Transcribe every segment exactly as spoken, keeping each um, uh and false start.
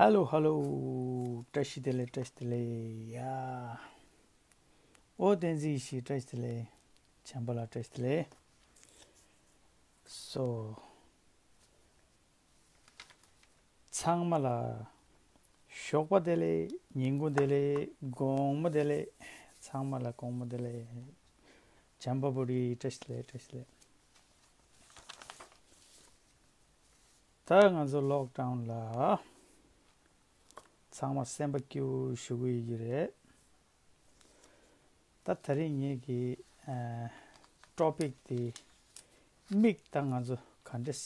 ཧ་ལོ་ཧ་ལོ། བཀྲ་ཤིས་བདེ་ལེགས། བཀྲ་ཤིས་བདེ་ལེགས། ཡ། ཨོ་བསྟན་འཛིན་ཡེ་ཤེས། བཀྲ་ཤིས་བདེ་ལེགས། བྱམས་པ་ལགས། བཀྲ་ཤིས་བདེ་ལེགས། སོ། ཚང་མ་ལ་ཞོགས་པ་བདེ་ལེགས། ཉིན་གུང་བདེ་ལེགས། དགོང་མོ་བདེ་ལེགས། ཚང་མ་ལ་དགོང་མོ་བདེ་ལེགས། བྱམས་པ་བུ་རི། བཀྲ་ཤིས་བདེ་ལེགས། བཀྲ་ཤིས་བདེ་ལེགས། ད་ང་ཚོ་ལོག་ཌའུན་ལ་ཚང་མ་སེམས་པ་སྐྱིད་པོ་ཞུ་གི་ཡོད་ཀྱི་རེད། ད་དེ་རིང་ངེད་ཀྱི་ཨ་ཊོ་པིག་དེ་མིག་ད་ང་ཚོ་ག་འདྲས་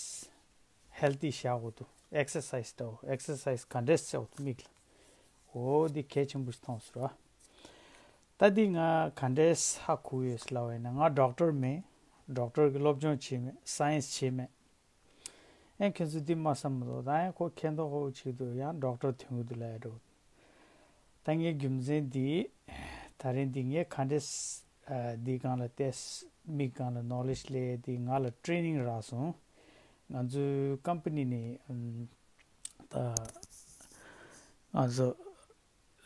ཧེལ་ཐི་བཞག་དགོས་འདུག་ཨེག་སར་སའིས་འདྲ་བོ། ཨེག་སར་སའིས་ག་འདྲས་བྱེད་དགོས་འདུག་མིག་ལ། འོ་འདི་གལ་ཆེན་པོ་ཞིག་མཐོང་སོང་ར། ད་འདི་ང་ག་འདྲས་ཧ་གོ་ཡོད་ལབ་པ་ཡིན་ན། ང་ཌོག་ཊར་མིན། ཌོག་ཊར་གྱི་སློབ་སྦྱོང་བྱས་མེད། སའེན་སི་བྱས་མེད། ཨེ་ཁྱེད་ཚོས་འདི་མ་བསམ་མི་འདུག་ད་ཡང་ཁོ་མཁྱེན་མདོག་ཁ་པོ་བྱེད་ཀྱི་འདུག་ཡང་ཌོག་ཊར་ཐོན་གྱི་འདུག་ལབ་ཡ་འདྲ་བོ། ད་ངའི་རྒྱུ་མཚན་འདི། ད་རིང་འདི་ངས་ག་འདྲས་ཨ་འདི་སྒང་ལ་བལྟས། མིག་སྒང་ལ་ནོ་ལེཇ་སླེབས། འདི་ང་ལ་ཊེ་ནིང་རག་སོང་། ང་ཚོའི་ཀམ་པ་ནི་ནས་ཨམ་ད་ང་ཚོ་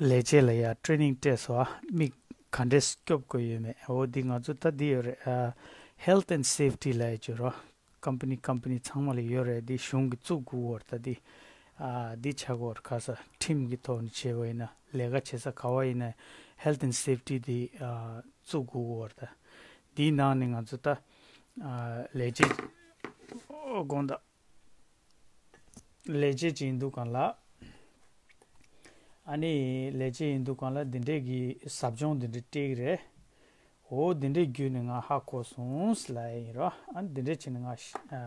ལས་བྱེད་ལ་ཡ་ཊེ་ནིང་སྤྲད་སོང་ཨ། མིག་ག་འདྲས་སྐྱོབ་དགོས་ཡོད་མེད། འོ་འདི་ང་ཚོ་ད་འདི་ཡོད་རེད་ཨ། Health and Safety ལབ་ཡ་ཅིག་རོ། ཀམ་པ་ནི་ཀམ་པ་ནི་ཚང་མ་ལ་ཡོད་རེད། འདི་གཞུང་གིས་བཙུགས་དགོས་ཀྱི་ཡོད་རེད། ད་འདི་ཨ་འདི་བྱ་དགོས་རེད། ག་ས་ཁྲིམས་ཀྱི་ཐོག་ནས་བྱས་པ་ཡིན་ན། ལས་ཀ་བྱེད་ས་ག་བ་ཡིན་ན་Health and Safety འདི་ཨ་བཙུགས་དགོས་ཀྱི་ཡོད་རེད། ད་འདིའི་ནང་ནས་ང་ཚོ་ད་ཨ་ལས་བྱེད་ཨོ་དགོངས་དག་ལས་བྱེད་ཅིག་ཡིན་དུས་སྒང་ལ། ཨ་ནི་ལས་བྱེད་ཡིན་དུས་སྒང་ལ་འདི་འདྲས་ཀྱི་ཟབ་སྦྱོང་འདི་འདྲས་སྤྲད་ཀྱི་རེད། འོ་འདི་འདྲས་བརྒྱུད་ནས་ང་ཧ་གོ་སོང་ལབ་ཡ་ཡིན་རོ། ཨ་ནི་འདི་འདྲས་བྱས་ནས་ང་ཨ་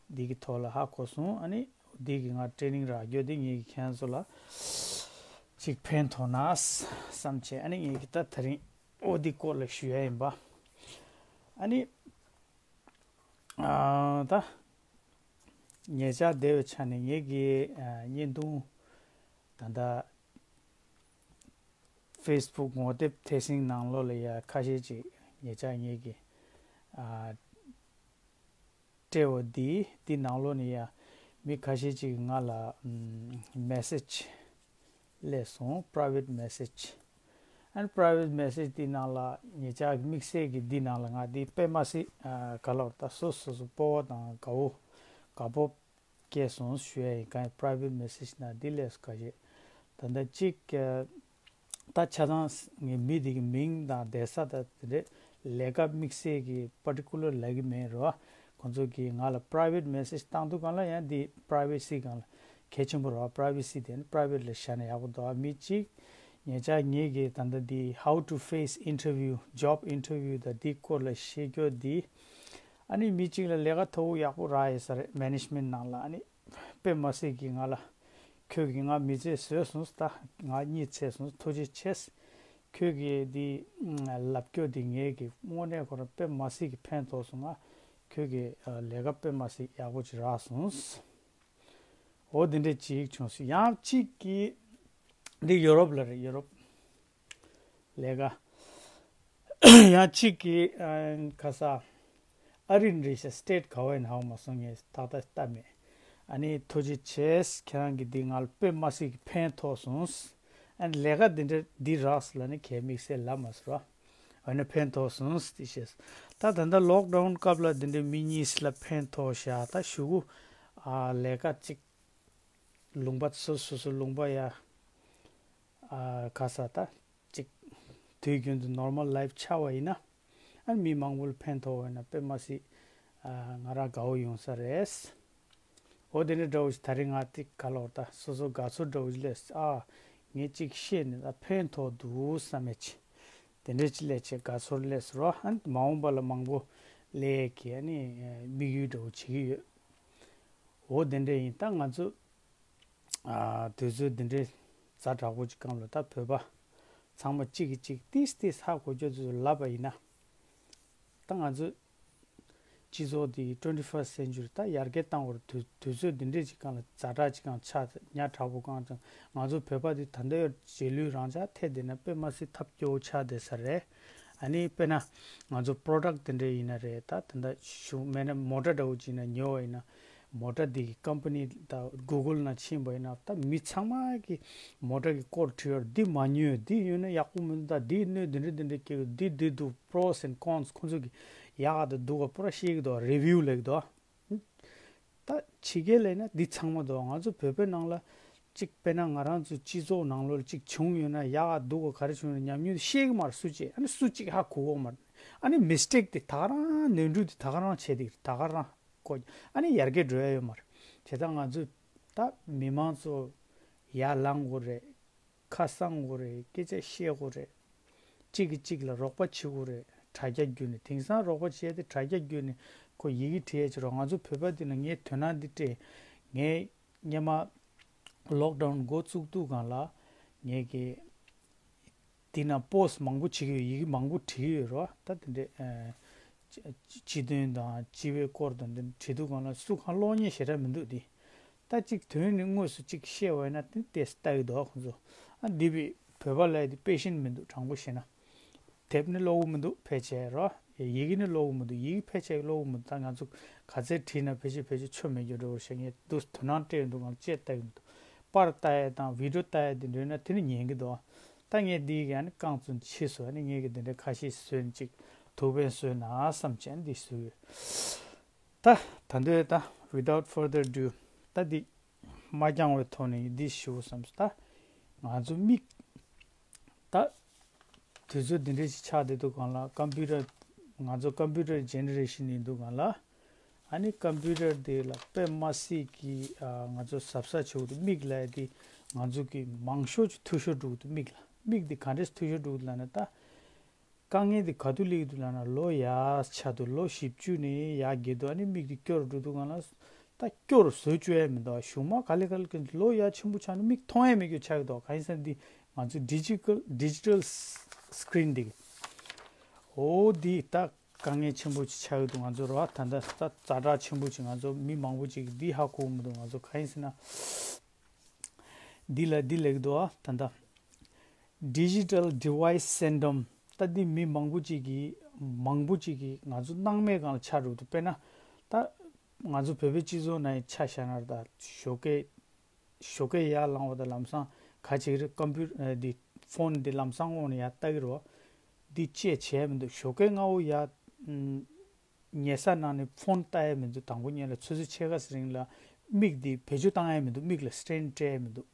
འདི་གི་ཐོག་ལ་ཧ་གོ་སོང་། ཨ་ནི་འདི་གི་ང་ཊེ་ནིང་རག་རྒྱུ་འདི་ངེད་ཀྱི་ཁྱེད་ཚོ་ལ་ཅིག་ཕན་ཐོགས་ན་བསམ་བྱས། ཨ་ནི་ངེད་ཀྱི་ད་དེ་རིང་འོ་འདི་སྐོར་ལ་ཞུ་ཡ་ཡིན་པ། ཨ་ནི། ཨ་ད། ཉེ་ཆར་བསྡད་པའི་ཆ་ནས་ངེད་ཀྱི་ཨ་བརྙན་ཐུང་ད་ལྟ་ཕེ་སི་བུག་ངོ་དེབ་ཐད་སྲིང་ནང་ལོགས་ལ་ཡ་ཁ་ཤས་ཅིག་ཉེ་ཆར་ངེད་ཀྱི་ཨ་སྤྲད་པ་འདི་འདི་ནང་ལོགས་ནས་ཡ་མི་ཁ་ཤས་ཅིག་གིས་ང་ལ་ཨམ་མེ་སེཇ་སླེབས་སོང་། པ་རའི་ཝེཊ་མེ་སེཇ། ཨ་ནི་པ་རའི་ཝེཊ་མེ་སེཇ་འདི་ནང་ལ་ཉེ་ཆར་གྱི་དམིགས་བསལ་གྱི་འདི་ནང་ལ་ང་འདི་དཔེ་མ་སྲིད་ཨ་ག་ལབ་ད་སོ་སོ་སོ་སྤོབས་པ་དང་དགའ་བོ་དགའ་སྤོབས་སྐྱེས་སོང་ཞུ་ཡ་ཡིན། གང་ཡིན་པ་རའི་ཝེཊ་མེ་སེཇ་ནང་འདི་སླེབས་སོང་ཁ་ཤས། ད་ལྟ་གཅིག་ཨ་ད་ཆ་ཚང་ངས་མི་དེ་གི་མིང་དང་བསྡད་ས་དང་དེ་འདྲས་ལས་ཀ་དམིགས་བསལ་གྱི་པར་ཊི་ཀུ་ལར་ལབ་ཀྱི་མེད་རོ། ཁོང་ཚོ་གིས་ང་ལ་པ་རའི་ཝེཊ་མེ་སེཇ་བཏང་དུས་སྒང་ལ་ཡང་འདི་པ་རའི་ཝེ་སི་སྒང་ལ་གལ་ཆེན་པོ་རེད་བ། པ་རའི་ཝེ་སི་དེ་ནི་པ་རའི་ཝེཊ་ལ་བཞག་ན་ཡག་པོ་འདུག་ཨ། མི་གཅིག་ཉེ་ཆར་ངེད་ཀྱིས་ད་ལྟ་འདི་How to Face Interview, Job Interview དང་འདི་སྐོར་ལ་བཤད་རྒྱུ་འདི། ཨ་ནི་མི་གཅིག་ལ་ལས་ཀ་མཐོ་པོ་ཡག་པོ་རག་ཡོད་ས་རེད། མེ་ནེཇ་མེནཊ་ནང་ལ། ཨ་ནི་དཔེ་མ་སྲིད་ཀྱི་ང་ལ་ཁྱོད་ཀྱིས་ང་མི་ཚེ་བཟོས་སོང་། ད་ང་གཉིད་ཚད་སོང་། ཐུགས་རྗེ་ཆེ། ཁྱོད་ཀྱིས་འདི་ལབ་རྒྱུ་འདི་ངེད་ཀྱི་དངོས་གནས་ཁོ་རང་དཔེ་མ་སྲིད་ཀྱི་ཕན་ཐོགས་སོང་། ང་ཁྱོད་ཀྱི་ལས་ཀ་དཔེ་མ་སྲིད་ཡག་པོ་ཅིག་རག་སོང་། འོ་འདི་འདྲ་ཅིག་བྱུང་སོང་། ཡང་གཅིག་གིས་འདི་ཡུ་རོབ་ལ་རེད། ཡུ་རོབ་ལས་ཀ། ཡང་གཅིག་གིས་ཨ་ཁ་ས་ཨ་རིར་རེད་ཤག་སི་ཊེཊ་ག་བ་ཡིན་ཧ་གོ་མ་སོང་། ངས་ཏག་ཏག་ལྟ་མེད། ཨ་ནི་ཐུགས་རྗེ་ཆེ། ཁྱེད་རང་གིས་འདི་ང་ལ་དཔེ་མ་སྲིད་ཀྱི་ཕན་ཐོགས་སོང་། ཨ་ནི་ལས་ཀ་འདི་འདྲ་འདི་རག་སོང་ལབ་ནས་གས་དམིགས་བསལ་ལབ་མ་སོང་ར། འོ་ན་ཕན་ཐོགས་སོང་དེ་བཤད། ད་ད་ལྟ་ལོག་ཌའུན་སྐབས་ལ་འདི་འདྲའི་མི་གཉིས་ལ་ཕན་ཐོགས་ཤག་ད་གཞུག་གུ་ཨ་ལས་ཀ་ཅིག་ལུང་པ་སོ་སོ་སོ་ལུང་པ་ཡ་ཨ་ག་ས་ད་ཅིག་དུས་རྒྱུན་དུ་ནོར་མལ་ལའིཕ་ཆགས་པ་ཡིན་ན། ཨ་ནི་མི་མང་པོ་ལ་ཕན་ཐོགས་པ་ཡིན་ན་དཔེ་མ་སྲིད་ཨ་ང་རང་དགའ་བོ་ཡོང་ས་རེད། འོ་དེ་འདྲ་འདྲ་བོ་ཞིག་ད་རེས་ང་དེ་ག་ལོར་ད་སོ་སོ་དགའ་ཚོར་འདྲ་བོ་ཞིག་སླེབས། ཨ་ངས་ཅིག་ཤེས་ནས་ད་ཕན་ཐོགས་འདུག་བསམ་མེད་ཅིག་དེ་འདྲ་ཅིག་སླེབས་བྱས་དགའ་ཚོར་སླེབས་སོང་ར། ཨ་ནི་མ་འོངས་པ་ལ་མང་པོ་ ལས་ཀྱི་ཨ་ནི་དམིགས་ཡུལ་འདྲ་བོ་བྱེད་ཀྱི་ཡོད། འོ་དེ་འདྲ་ཡིན། ད་ང་ཚོ་ཨ་དུས་ཚོད་འདི་འདྲའི་ཛ་དྲག་པོ་ཅིག་སྒང་ལ་ད་བོད་པ་ཚང་མ་གཅིག་གིས་གཅིག་ཏིས་ཏིས་ཧ་གོ་རྒྱུ་ཚོ་ལབ་པ་ཡིན་ན། ད་ང་ཚོ་སྤྱི་ཚོགས་འདི་twenty first century ད་ཡར་རྒྱས་བཏང་བར་དུས་དུས་ཚོད་འདི་འདྲའི་ཅིག་སྒང་ལ་ཛ་དྲག་ཅིག་སྒང་ཆགས་ཉག་ཕྲ་པོ་སྒང་ཅང་ང་ཚོ་བོད་པ་འདི་ད་ལྟ་ཡོད་རྗེས་ལུས་རང་ཅག་ཐད་དེ་ན་དཔེ་མ་སྲིད་ཐབས་སྐྱོ་བོ་ཆགས་བསྡད་ས་རེད། ཨ་ནི་དཔེར་ན་ང་ཚོ་product འདི་འདྲ་ཡིན་ན་རེད། ད་ད་ལྟ་ཞུ་མེད་ན་མོ་ཊ་འདྲ་བོ་ཅིག་ན་ཉོ་བ་ཡིན་ན། མོ་ཊ་འདི་གི་company ད་Google ན་ཕྱིན་པ་ཡིན་ན་ད་མི་ཚང་མ་གི་མོ་ཊ་གི་སྐོར་དྲི་བར་འདི་མ་ཉོས་འདི་ཉོས་ན་ཡག་པོ་མི་འདུག་ད་འདི་གནོད་འདི་འདྲ་འདི་འདྲ་སྐྱེ་འདི་འདི་འདུག pros and cons ཁོང་ཚོ་གི་ཡག་ག་ད་སྡུག་ག་པོ་ར་ཤེས་ཀྱི་འདུག review ལེགས་འདུག་ད་ཕྱི་རྒྱལ་ལས་ན་འདི་ཚང་མ་འདུག་ང་ཚོ་བོད་པའི་ནང་ལ་གཅིག་དཔེར་ན་ང་རང་ཚོ་སྤྱི་ཚོགས་ནང་ལོགས་ལ་གཅིག་བྱུང་ཡོད་ན་ཡག་ག་སྡུག་ག་ག་རེ་བྱུང་ཡོད་ན་ཉམས་མྱོང་ཤེས་ཀྱི་མ་རེད། སུ་གཅིག་ཨ་ནི་སུ་གཅིག་ཧ་གོ་གོ་མ་རེད། ཨ་ནི་mistake དེ་ད་ག་རང་ནོར་འཁྲུལ་དེ་ད་ག་རང་བྱས་དེ་ད་ག་རང་གོ་ཨ་ནི་ཡར་རྒྱས་འགྲོ་ཡ་ཡོད་མ་རེད། བྱས་ཙང་ང་ཚོས་ད་མི་མང་ཚོ་ཡར་ལངས་དགོས་རེད། ཁ་གསང་དགོས་རེད། སྐད་ཆ་བཤད་དགོས་རེད། གཅིག་གིས་གཅིག་ལ་རོགས་པ་བྱེད་དགོས་རེད། དྲ་རྒྱ་བརྒྱུད་ནས་དེང་སང་རོགས་པ་བྱས་ཏེ་དྲ་རྒྱ་བརྒྱུད་ནས་ཁོ་ཡི་གེ་བྲིས་ཡ་བྱེད་རོགས། ང་ཚོ་བོད་པ་འདི་ལ་ངས་དོན་དག་འདི་སྤྲད་ངས་སྔོན་མ་lockdown འགོ་བཙུགས་དུས་སྒང་ལ་ངས་ཀྱི་དེ་ན་post མང་པོ་བྱེད་ཀྱི་ཡོད། ཡི་གེ་མང་པོ་བྲིས་ཀྱི་ཡོད་རོ། ད་དེ་འདྲས་ཨ་སྤྱི་སྤྱི་དོན་དང་སྤྱི་པའི་སྐོར་དང་དེ་བྲིས་དུས་སྒང་ལ་སུ་གང་ཀློག་མཁན་ཞེ་དྲག་མི་འདུག་དེ། ད་གཅིག་དོན་ནི་དངོས་སུ་གཅིག་བཤད་པ་ཡིན་ན་དེ་ཏོག་ཙམ་ལྟ་གི་འདུག་ཁོང་ཚོ། ཨ་འདི་བི་བོད་པ་ལ་དེ་དཔེ་ཤེས་མི་འདུག་དྲང་པོ་བཤད་ན། དེབ་ནི་ཀློག་གི་མི་འདུག་ཕལ་ཆེར་རོ། ཡི་གེ་ནི་ཀློག་གི་མི་འདུག་ཡི་གེ་ཕལ་ཆེར་ཀློག་གི་མི་འདུག་ད་ང་ཚོ་ག་ཚད་བྲིས་ན་ཕལ་ཆེར་ཕལ་ཆེར་ཆོ་མེད་རྒྱུ་འདྲ་བོ་ཞིག་ངས་འདུག་དོ་སྣང་སྤྲད་འདུག་ང་ལ་ཅེས་ལྟ་གི་མི་འདུག་པར་ལྟ་ཡ་དང་video ལྟ་ཡ་དེ་འདྲ་ཡོད་ན་དེ་ནི་ཉན་གི་འདུག་ད་ངས་འདི་ཡི་གེ་ཨ་ནི་རྐང་བཙུགས་ཕྱིས་སུ་ཨ་ནི་ངས་གི་དེ་འདྲ་ཁ་ཤས་བཟོས་ནས་ཅིག་ཐུགས་ཕན་གསོས་ན་བསམ་བྱས་འདི་བཟོས་ཡོད། ད་ད་འདོད་ད་without further ado ད་འདི་མ་འགྱངས་པའི་ཐོག་ནས་འདི་ཞུ་བསམ་སོང་། ད་ང་ཚོ་མིག་ད་དུས་ཚོད་འདི་འདྲ་ཞིག་ཆགས་བསྡད་དུས་སྒང་ལ་computer ང་ཚོ་computer generation ཡིན་དུས་སྒང་ལ་ཨ་ནི་computer འདི་ལ་དཔེ་མ་སྲིད་ཀྱི་ཨ་ང་ཚོ་གཟབ་གཟབ་བྱེད་དགོས་འདུག་མིག་ལ་འདི་ང་ཚོ་གི་མང་ཤོས་ཀྱི་འཐུས་ཤོར་འགྲོ་གི་འདུག་མིག་ལ་མིག་འདི་ག་འདྲས་འཐུས་ཤོར་འགྲོ་གི་འདུག་ལབ་ན་ད། དཀའ་ངལ་འདི་ག་དུས་སླེབས་ཀྱི་འདུག་ལབ་ན་ལོ་ཡར་ཆགས་འདུག་ལོ་བཞི་བཅུ་ནས་ཡར་རྒྱས་འདུག་ཨ་ནི་མིག་འདི་སྐྱོ་རུ་འགྲོ་འདུག་ང་ལ་ད་སྐྱོ་རུ་བཟོ་བཅུག་ཡ་མི་འདུག་གཞུག་མ་ག་ལེ་ག་ལེ་གི་ལོ་ཡར་ཆེན་པོ་ཆགས་ན་མིག་མཐོང་ཡ་མེད་རྒྱུ་ཆགས་ཀྱི་འདུག་གང་ཡིན་ཟེར་ན་འདི་ང་ཚོ་digital digital screen འདི་འོ་འདི་ད་དཀའ་ངལ་ཆེན་པོ་ཅིག་ཆགས་ཀྱི་འདུག་ང་ཚོ་ར་ད་ད་ད་ཛ་དྲག་ཆེན་པོ་ཅིག་ང་ཚོ་མི་མང་པོ་ཅིག་གིས་འདི་ཧ་གོ་གི་མི་འདུག་ང་ཚོ་གང་ཡིན་ཟེར་ན། འདི་ལ་འདི་ལེགས་འདུག་ཨ། ད་ལྟ་digital device syndrome ད་འདི་མི་མང་པོ་ཅིག་གིས་མང་པོ་ཅིག་གིས་ང་ཚོ་སྣང་མེད་སྒང་ལ་ཆགས་འགྲོ་འདུག་དཔེར་ན་ད་ང་ཚོ་བོད་པའི་སྤྱི་ཚོགས་ནང་ཆ་བཞག་ན་ད་ཞོགས་ཀས་ཞོགས་ཀས་ཡར་ལངས་པ་དང་ལམ་སང་ག་ཅིག་རེད་ཀམ་པུ་ཨ་འདི་phone འདི་ལམ་སང་འོང་ནས་ཡར་ལྟ་གི་རེད་བ། འདི་ཅེས་བྱས་མི་འདུག་ཞོགས་ཀས་སྔ་བོ་ཡར་ཉལ་ས་ནང་ནས་ཕོན་ལྟ་ཡ་མི་འདུག་དང་པོ་ཉལ་ལ་ཆུ་ཚོད་ཕྱེད་ཀ་ཙམ་རིང་ལ་མིག་འདི་བེད་སྤྱོད་བཏང་ཡ་མི་འདུག་མིག་ལ་strain སྤྲད་ཡ་མི་འདུག་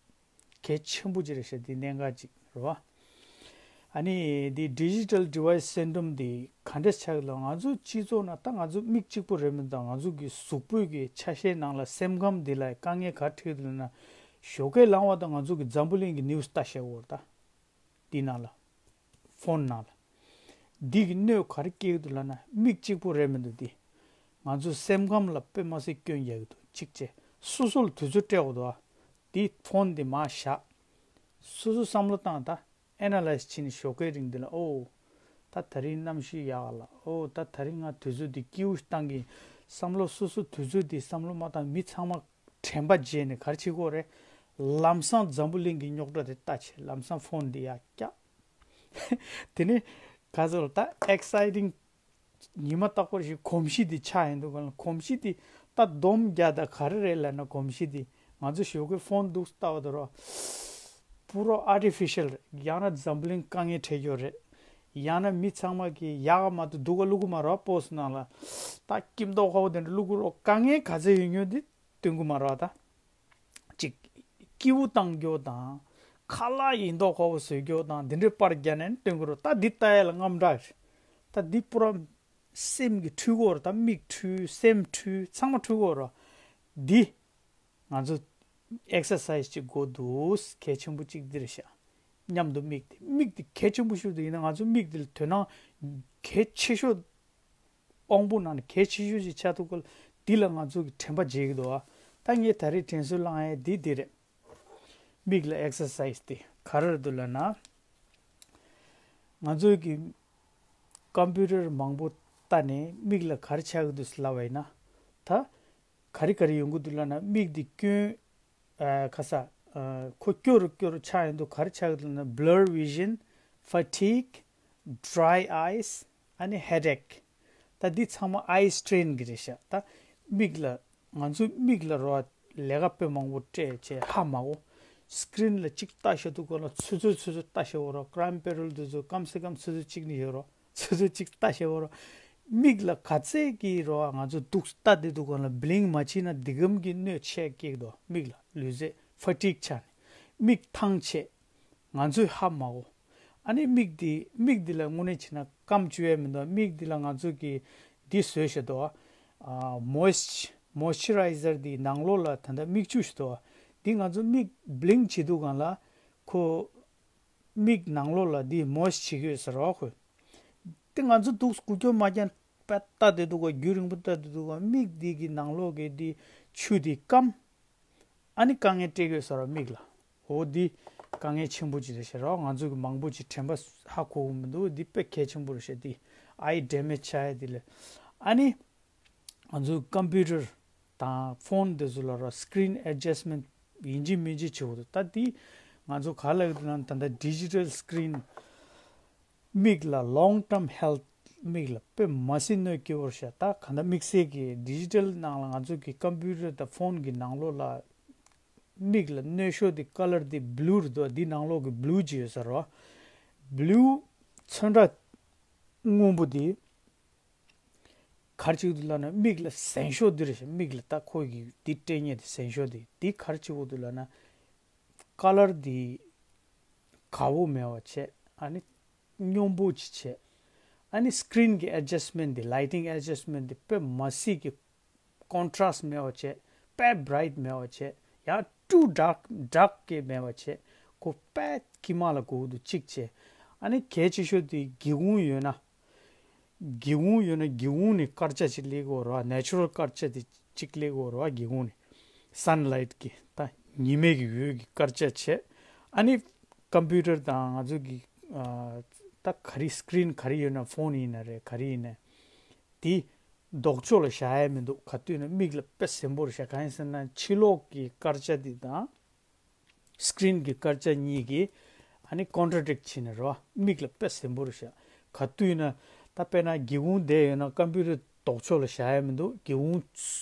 གལ་ཆེན་པོ་ཅིག་རེད་ཤག་འདི་གནད་འགག་ཅིག་རེད་བ། ཨ་ནི་འདི་digital device syndrome འདི་ག་འདྲ་ཆགས་ལ་ང་ཚོ་སྤྱི་ཚོགས་ནང་ད་ང་ཚོ་མིག་གཅིག་པོ་རེད་མི་འདུག་ང་ཚོ་གི་གཟུགས་པོའི་གི་ཆ་ཤས་ནང་ལ་སེམས་ཁམས་འདི་ལ་དཀའ་ངལ་ག་འཕྲད་འདུག་ན་ཞོགས་ཀས་ལངས་པ་དང་ང་ཚོ་གི་འཛམ་བུ་གླིང་གི་news ལྟ་ཤེས་འོར་ད། འདི་ནང་ལ། ཕོན་ནང་ལ། འདི་གི་གནོད་ག་རེ་སྐྱེལ་གི་འདུག་ལབ་ན་མིག་གཅིག་པོ་རེད་མི་འདུག་འདི། ང་ཚོའི་སེམས་ཁམས་ལ་དཔེ་མ་སྲིད་སྐྱོན་རྒྱག་གི་འདུག་གཅིག་བྱས། སོ་སོ་ལ་དུས་ཚོད་སྤྲད་དགོས་འདུག་ཨ། འདི་ཕོན་འདི་མར་བཞག་སོ་སོ་བསམ་བློ་བཏང་ད། ཨེ་ན་ལའིས་བྱས་ནས་ཞོགས་ཀའི་རིང་འདི་ལ་ཨོ། ད་ད་རིང་གནམ་གཤིས་ཡག་ལ་ཨོ་ད་ད་རིང་ང་དུས་ཚོད་འདི་སྐྱིད་པོ་ཞིག་བཏང་གི་བསམ་བློ་སོ་སོ་དུས་ཚོད་འདི་བསམ་བློ་མ་བཏང་མི་ཚང་མ། དྲན་པ་བརྗེད་ནས་ག་རེ་བྱེད་དགོས་རེད། ལམ་སང་འཛམ་བུ་གླིང་གི་རྙོག་དྲ་དེ་ལྟ་བྱེད་ལམ་སང་ཕོན་འདི་ཡར་བཀྱག་དེ་ནས་ག་ཚོད་ལ་ད་exciting ཉི་མ་རྟག་པར་ཞིག་གོམས་གཤིས་འདི་ཆགས་ཡིན་འདུག་ག་ལ་གོམས་གཤིས་འདི་ད་སྡོམ་རྒྱག་ད་ག་རེ་རེད་ལབ་ན་གོམས་གཤིས་འདི་ང་ཚོ་ཞོགས་ཀའི་ཕོན་འདུག་ལྟ་བ་དང་རོ། པུ་རོ་artificial རེད། ཡང་ན་འཛམ་བུ་གླིང་དཀའ་ངལ་འཕྲད་ཡོད་རེད། ཡང་ན་མི་ཚང་མ་གིས་ཡག་ག་མ་གཏོགས་སྡུག་ག་བླུག་གི་མ་རེད་བ། པོ་སི་ནང་ལ་ད་སྐྱིད་མདོག་ཁ་པོ་དེ་འདྲ་བླུག་གི་རོ། དཀའ་ངལ་ག་ཚད་ཡོད་ཡོད་འདི། སྟོན་གི་མ་རེད་ད། ཅིག་སྐྱིད་པོ་བཏང་རྒྱུ་དང་། ཁ་ལག་ཡིན་མདོག་ཁ་པོ་བཟོ་རྒྱུ་དང་འདི་འདྲའི་པར་རྒྱག་ནས་སྟོན་གི་རེད། ད་འདི་ལྟ་ཡ་ལ་དངངས་སྐྲག་རེད། ད་འདི་པུ་ར་སེམས་ཀྱི་འཁྲུལ་གོ་རེད། ད་མིག་འཁྲུལ་སེམས་འཁྲུལ་ཚང་མ་འཁྲུལ་གོ་རེད། འདི་ང་ཚོ་ཨེག་སར་སའི་སི་ཅིག་དགོས་འདུག་གལ་ཆེན་པོ་ཅིག་འདི་རེད་ཤག་མཉམ་དུ་མིག་འདི་མིག་འདི་གལ་ཆེན་པོ་ཤོས་འདི་ཡིན་ན་ང་ཚོ་མིག་འདི་ལ་དོ་སྣང་གལ་ཆེ་ཤོས། དཔང་པོ་ནང་ནས་གལ་ཆེ་ཤོས་ཅིག་ཆགས་འདུག་ག་ལ། འདི་ལ་ང་ཚོ་གི་དྲན་པ་བརྗེད་ཀྱི་འདུག་ཨ། ད་ངས་ད་རེས་དྲན་གསོ་བསླང་ཡས་འདི་འདི་རེད། མིག་ལ་ཨེག་སར་སའི་སི་དེ་ག་རེ་རེད་འདུག་ལབ་ན། ང་ཚོའི་གི་ཀམ་པུ་ཊར་མང་པོ་ལྟ་ནས་མིག་ལ་ག་རེ་ཆགས་ཀྱི་འདུག་ལབ་པ་ཡིན་ན། ད་ག་རེ་ག་རེ་ཡོང་གི་འདུག་ལབ་ན། མིག་འདི་སྐྱོན། ཨ། ཁ་ས། ཨ། ཁོ་སྐྱོ་རུ་སྐྱོ་རུ་ཆགས་ཡོང་དུས་ག་རེ་ཆགས་ཀྱི་འདུག་ལབ་ན། blur vision, fatigue, dry eyes, ཨ་ནི་headache. ད་འདི་ཚང་མ་eye strain་གི་རེད་ཤག་ད་མིག་ལ། ང་ཚོའི་མིག་ལ་རོ། ལས་ཀ་དཔེ་མང་པོ་སྤྲད་བྱས་ཧ་མ་གོ། སི་ཀི་རིན་ལ་གཅིག་ལྟ་བཞག་དུས་སྒང་ལ་ཚོད་ཚོད་ཚོད་ཚོད་ལྟ་བཞག་གོ་རོ། ཀ་རའིམ་པེ་རལ་དེ་ཚོ་སྐམ་སེ་སྐམ་ཚོད་ཚོད་གཅིག་ནི་ཡོད་རོ། ཚོད་ཚོད་གཅིག་ལྟ་བཞག་གོ་རོ། མིག་ལ་ག་ཚད་ཀྱི་རོ། ང་ཚོ་འདུག་ལྟ་བསྡད་དུས་སྒང་ལ་བི་ལིང་མ་བྱས་ན་འདི་གམ་གྱི་གནོད་ཆེ་སྐྱེག་དོ། མིག་ལ་ལུས་རྩལ་ཕ་ཊིག་ཆགས་ནས་མིག་ཐང་ཆད། ང་ཚོས་ཧ་མ་གོ། ཨ་ནི་མིག་འདི་མིག་འདི་ལ་དངོས་གནས་བྱས་ན་སྐམ་བཅུག་ཡས་མི་འདུག་མིག་འདི་ལ་ང་ཚོ་གི་འདི་བཟོས་བཞག་འདུག་ཨ། མོའིས་མོའིས་ཅི་རའི་ཛར་འདི་ནང་ལོགས་ལ་ད་ལྟ་མིག་ཆུ་ཞིག་འདུག་འདི་ང་ཚོ་མིག་བི་ལིང་བྱེད་དུས་སྒང་ལ་ཁོ་མིག་ནང་ལོགས་ལ་འདི་མོའིས་བྱེད་ཀྱི་ཡོད་ས་རེད་བ། ཁོས་འདི་ང་ཚོ་འདུག་སྒུག་སྐྱོ་མ་རྐྱང་པ་ལྟ་བསྡད་འདུག་ག་རྒྱུན་རིང་པོ་ལྟ་བསྡད་འདུག་ག་མིག་འདི་གི་ནང་ལོགས་ཀྱི་འདི་ཆུ་འདི་སྐམ། ཨ་ནི་དཀའ་ངལ་སྤྲད་ཀྱི་ཡོད་ས་རེད་བ་མིག་ལ། འོ་འདི་དཀའ་ངལ་ཆེན་པོ་ཅིག་རེད་ཤག་ར། ང་ཚོ་གི་མང་པོ་ཅིག་དྲན་པ་ཧ་གོ་གི་མི་འདུག་འདི་དཔེ་གལ་ཆེན་པོ་རེད་ཤག་འདི་ཨའི་ཌེ་མེཇ་ཆགས་ཡ་འདི་ལ། ཨ་ནི་ང་ཚོ་ཀམ་པུ་ཊར་དང་ཕོན་འདི་ཚོ་ལ་ར་སི་ཀི་རིན་ཨེ་ཇ་སི་མེན་ཊི་ཡིན་གཅིག་མིན་གཅིག་བྱེད་དགོས་འདུག་ད་འདི་ང་ཚོ་ག་ལ་ཡོད་ན་ད་ལྟ་ཌི་ཇི་ཊལ་སི་ཀི་རིན། མིག་ལ་ལོང་ཊརམ་ཧེལ་ཐི། མིག་ལ་དཔེ་མ་སྲིད་གནོད་སྐྱེལ་བོར་ཤག་ད་ག་འདྲ་དམིགས་བསལ་གྱི་ཌི་ཇི་ཊལ་ནང་ལ་ང་ཚོ་གི་ཀམ་པུ་ཊར་དང་ཕོན་གྱི་ནང་ལོགས་ལ་མིག་ལ་གནོད་ཤོས་དེ་ཀ་ལར་དེ་བྷི་ལུ་རེད་འདུག་འདི་ནང་ལོགས་ཀྱི་བྷི་ལུ་ཅིག་ཡོད་ས་རེད་བ། བྷི་ལུ་ཚོན་ཁྲ་སྔོན་པོ་དེ་ག་རེ་བྱེད་ཀྱི་འདུག་ལབ་ན། མིག་ལ་གཟན་ཤོག་འདི་རེད་ཤག་མིག་ལ་ད་ཁོ་གི་འདི་སྤྲད་མཁན་དེ་གཟན་ཤོག་དེ་འདི་ག་རེ་བྱེད་ཀྱི་འདུག་ལབ་ན། ཀ་ལར་འདི་དགའ་བོ་མེད་པ་བྱས། ཨ་ནི་སྙོམས་པོ་ཅིག་བྱས། ཨ་ནི་སི་ཀི་རིན་གྱི་ཨེ་ཇ་སི་མེན་ཊི་འདི་ལའི་ཊིང་ཨེ་ཇ་སི་མེན་ཊི་འདི་དཔེ་མ་སྲིད་ཀྱི་ཀོན་ཊ་ར་སི་ཊི་མེད་པ་བྱས། དཔེ་བྷི་རའི་ཊི་མེད་པ་བྱས། ཡང་ཊུ་ཌརྐ་ཌརྐ་གི་མེད་པ་བྱས། ཁོ་དཔེ་དཀྱིལ་མ་ལ་དགོས་འདུག་གཅིག་བྱས། ཨ་ནི་གལ་ཆེ་ཤོས་དེ་སྒེའུ་ཁུང་ཡོད་ན། སྒེའུ་ཁུང་ཡོད་ན་སྒེའུ་ཁུང་ནས་དཀར་ཆ་ཅིག་སླེབས་ཀྱི་ཡོད་རེད་བ། ནེ་ཅུ་རལ་དཀར་ཆ་དེ་གཅིག་སླེབས་ཀྱི་ཡོད་རེད་བ། སྒེའུ་ཁུང་ནས་སན་ལའིཊ་གི་ད་ཉི་མའི་གི་འོད་ཀྱི་དཀར་ཆ་བྱས། ཨ་ནི་ཀམ་པུ་ཊར་དང་ང་ཚོ་གི་ཨ་ད་ག་རེ་སི་ཀི་རིན་ག་རེ་ཡོད་ན། ཕོན་ཡིན་ན་རེད། ག་རེ་ཡིན་ན་དེ་ལྡོག་ཕྱོགས་ལ་བཞག་ཡ་མི་འདུག་ག་དུས་ན་མིག་ལ་དཔེ་ཟིན་པོ་རེད་ཤག་གང་ཡིན་ཟེར་ན་ཕྱི་ལོགས་ཀྱི་དཀར་ཆ་དེ་དང་། སི་ཀི་རིན་གྱི་དཀར་ཆ་གཉིས་ཀྱིས་ཨ་ནི་ཀོན་ཊ་ར་ཌིཀ་བྱས་ནས་རེད་བ། མིག་ལ་དཔེ་ཟིན་པོ་རེད་ཤག་ག་དུས་ན་ད་དཔེར་ན་སྒེའུ་ཁུང་བསྡད་ཡོད་ན་ཀམ་པུ་ཊར་ལྡོག་ཕྱོགས་ལ་བཞག་ཡ་མི་འདུག་སྒེའུ་ཁུང་